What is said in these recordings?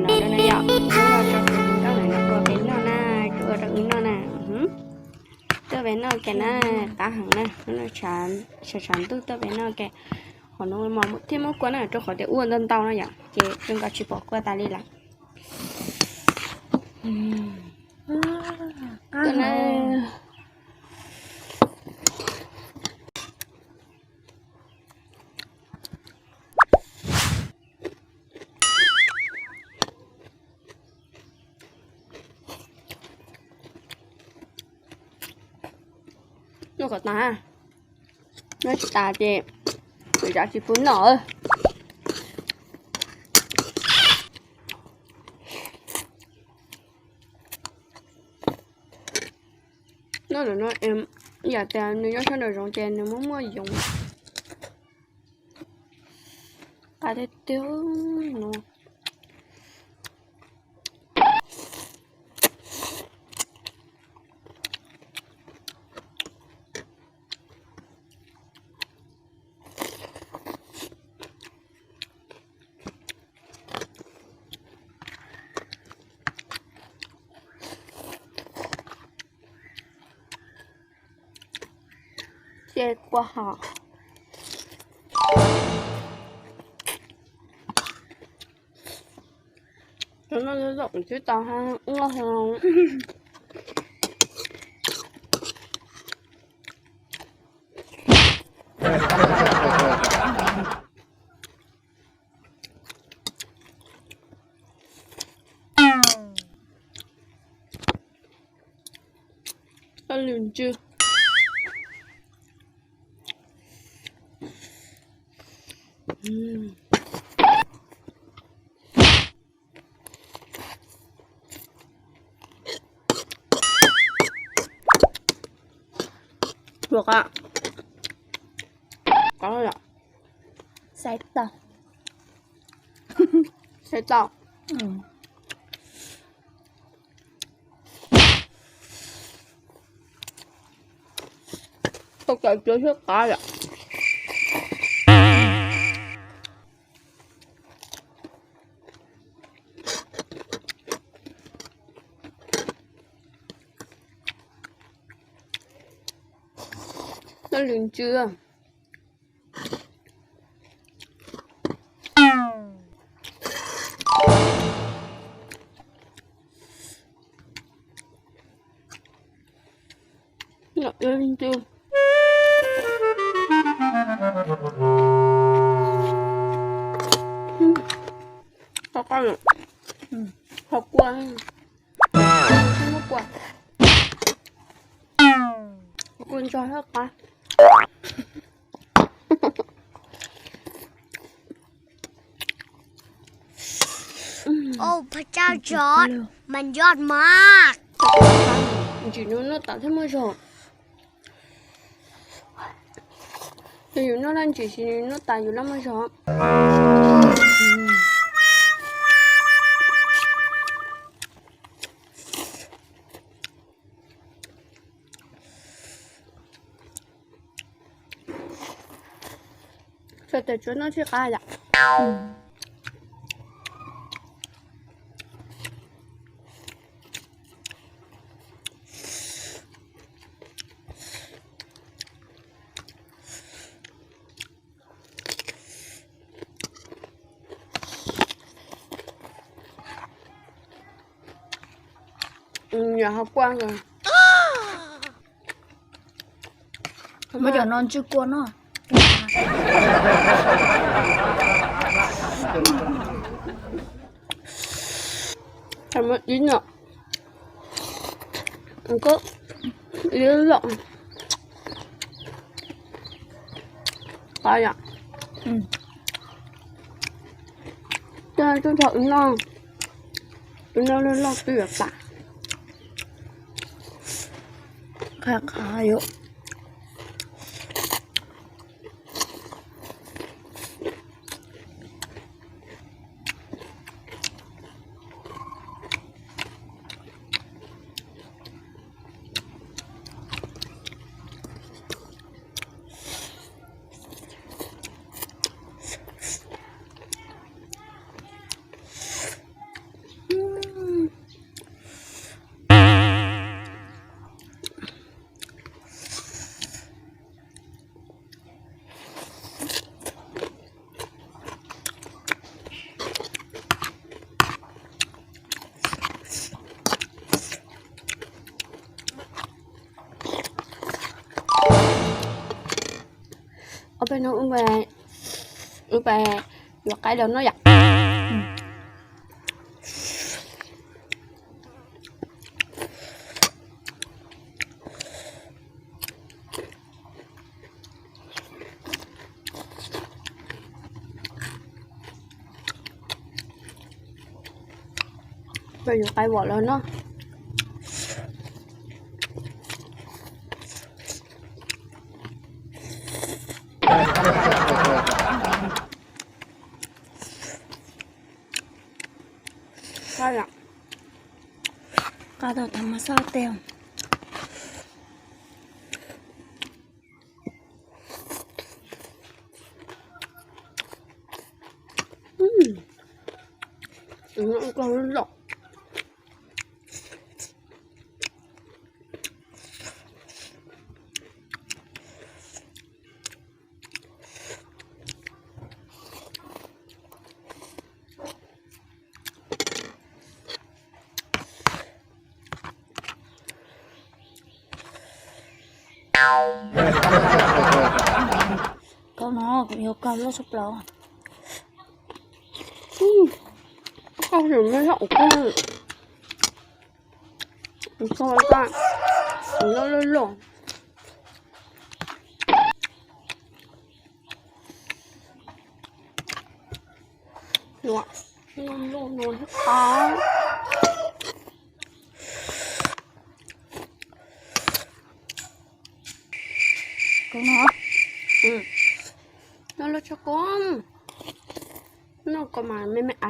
no rau na yom. Hnub no tso kuv tus nkauj ntawm no ua peb noj na, kuv ua rau wb noj na. Tuaj peb noj kiag na, qab heev na. Hnub no tshav tshav ntuj tuaj peb noj kiag. Qhov no mas thiaj muab kua na, rau qhov tias ua ntau ntau no yom, ces zoo nkaus tsis pom kua tas li lawm. Noj kom tas, noj tsis tas ces txawm tsis pub noj. Noj ntawm no yam tias nws nyob sab nraum zoov ces nws muaj muaj yoov. Qab tiag tiag no. Ces kua hom. Cov no zaum tsib tau ha, ua ho. Lwm ntsws. Luam qab, qab yom. Saib tau, saib tau. Tau cov cuav thiab qab yom. Noj lwm ntsws. Qab qab, qhov kua, kua, kua ntso thiab qab. Ntsim no noj tas thiaj muaj zog. Yus noj laj ntsim ces noj tas yus laj muaj zog. Tsuas tas tsuav noj tsis qab yom. Yog ho kua, muab cov no ntswj kua no. Ib no, ib lom, qab yom. Tub nrog wb noj, wb noj loj loj twb yuav tas. Qab qab yom. No wb, wb yuav qaib los no yom. Peb yuav qaib vom los no. Qab tau tas mas xoj tej. Koj no kuv yuav koj loj tshaj plaws. Koj sim me loj ua koj, koj loj loj loj. Koj no, no loj tshaj koj, no koj mas me me av.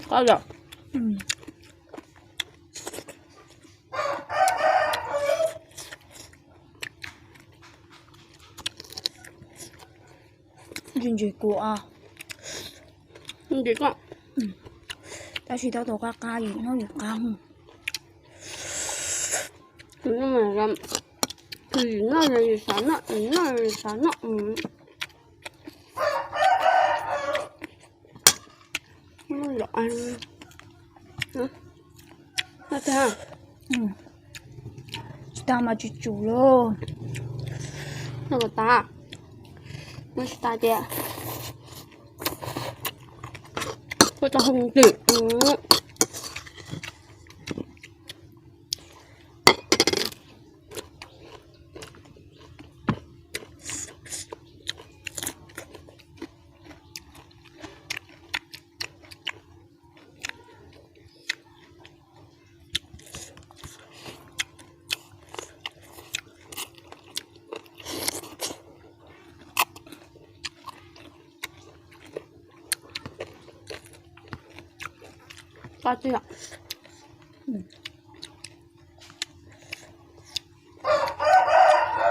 Koj yom. Ntsis ntsis kuv, ntsis koj, tab sis tau tus qab qab yus noj yus qab. Yus noj yus xav noj, yus noj yus xav noj. Tsis tas mas tsis tsum lauj. Noj kom tas, noj tsis tas ces kuj tau hoo twm. Peb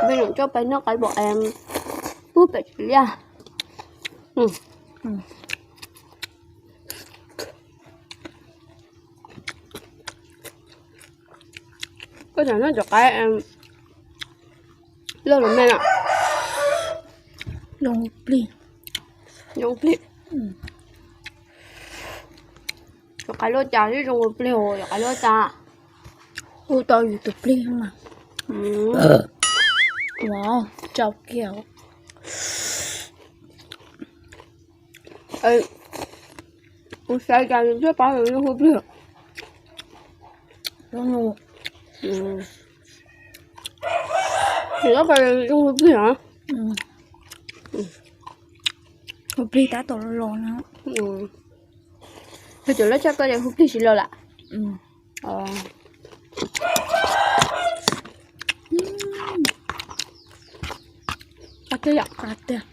leej coj peb noj qaib vom pub pem tsis liaj. Koj xav noj cov qaib loj los me na? Zoo plig, zoo plig. Cov qaib loj cas thiab zoo ua plig os, cov qaib loj cas. Ua tau yus tus plig mas. Ua tsau kiag. Kuv xav cas yus thiaj paub yus hu plig. Tsis paub yus hu plig hos? Hu plig tab tom los no. Yog cov loj tshaj koj ces hu plig tsis los lawm. Qab tiag yom, qab tiag.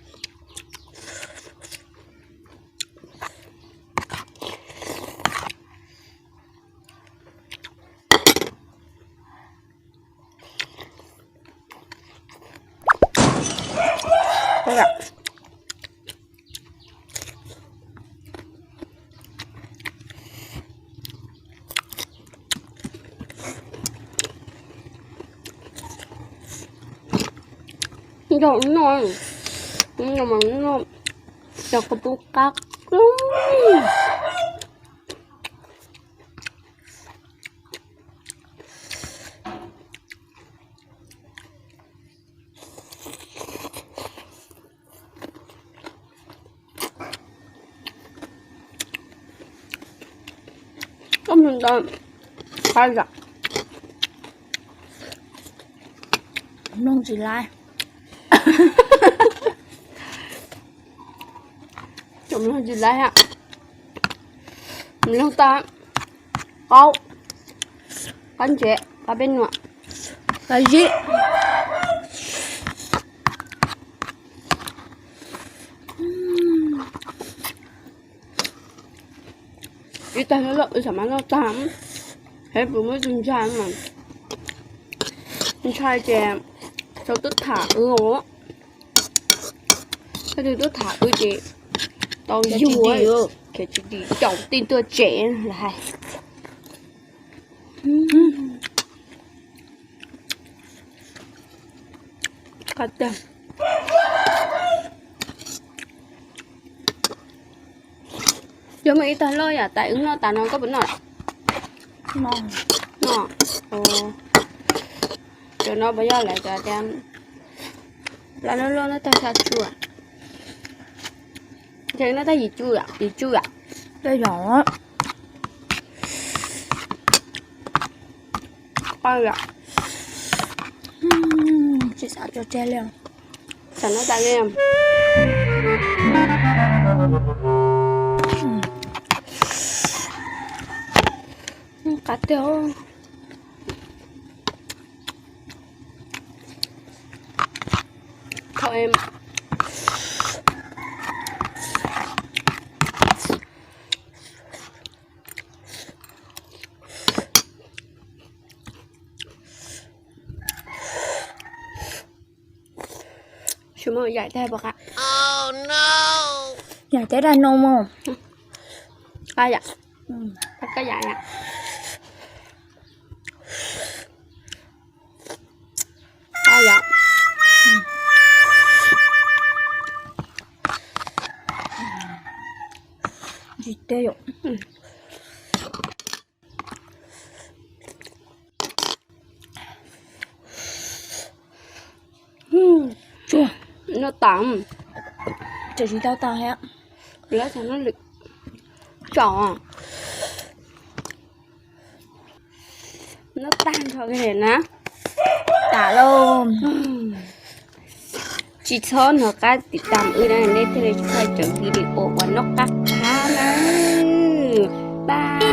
Nrog noj, nrog mas noj cov kua poob qab. Koj mloog tau qab yom? Mloog tsis laib. Tseem mloog tsis laib. Mloog tau qaub, qab ntsev, qab peb nuam, qab zib. Ib tag loj loj wb xam mab noj tag, peb puas muab tus ntshai mas ntshai ces tau tub tham wb os. Thaum twg tub tham wb ces tau yug, khiav tsis dim caum tij tuaj tsev lawm hais. Qab tiag. Yog muaj ib tag loj yam tas wb noj tas no koj puas noj? Noj. Cov no puas yog lawv cov tias plab loj loj noj tag xya tsua? Ntshe noj tag yim tsua, yim tsua yom? Tej zaum. Qab yom? Tsis xav tso tseg li. Xav noj tas li. Qab tiag. Thaum em Tsis muaj yaim teb puas qab? Yaim teb dai no mog. Qab yam? Qab kab yam yom? Qab yam. Ntsis teb yom. Noj tas, tseem tsis tau tas thiab. Lawv xav noj lwm tsom. Noj tag nrho li na. Tas lauj. Tsis txhob hnov qab tiv tam wb na, nej thiaj li tsis pom cov video uas noj qab qab na. Bye.